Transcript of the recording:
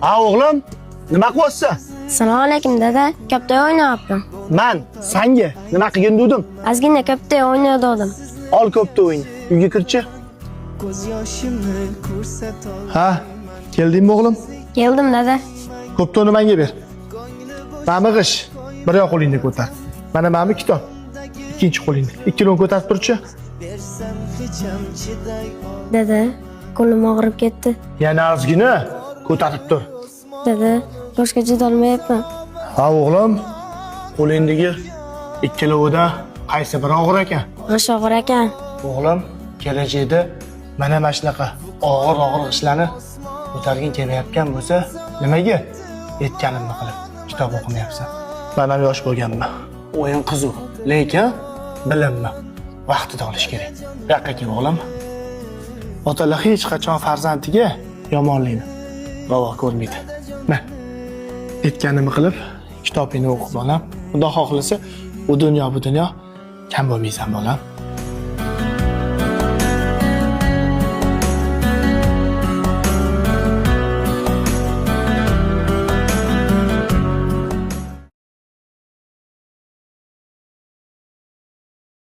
Ha o'g'lim, nima qilyapsan? Assalomu alaykum dada, kopta o'ynayapman. Man sanga nima qilgin dedim? Ozgina kopta o'ynayotgandim. Ol ko'pda o'yin. Uyga kirchi. Ha, keldingmi o'g'lim? Keldim dada. Ko'ptoni menga ber. Mana g'ish. Bir yoq qo'lingni ko'tar. Mana mana bu kitob. Ikkinchi qo'lingni. Ikkilovini ko'tarib turchi. Dada, qo'lim og'rib ketdi. Yana ozgina ko'tarib tur. Dada, boshqa chidolmayapman. Ha o'g'lim, qo'lingdagi ikkalovida qaysi biri og'ir ekan? G'ish og'ir ekan. O'g'lim, kelajakda mana shunaqa og'ir-og'ir ishlarni ko'targing kelmayotgan bo'lsa, nimaga aytganimni qilib kitob o'qimayapsan? Man ham yosh bo'lganman. O'yin qiziq, lekin bilimni vaqtida olish kerak. Bu yoqqa kel o'g'lim. Otalar hech qachon farzandiga yomonlikni ravo ko'rmaydi. Ma, aytganimni qilib kitobingni o'qib bolam. Xudo xohlasa, u dunyo bu dunyo kam bo'lmaysan bolam.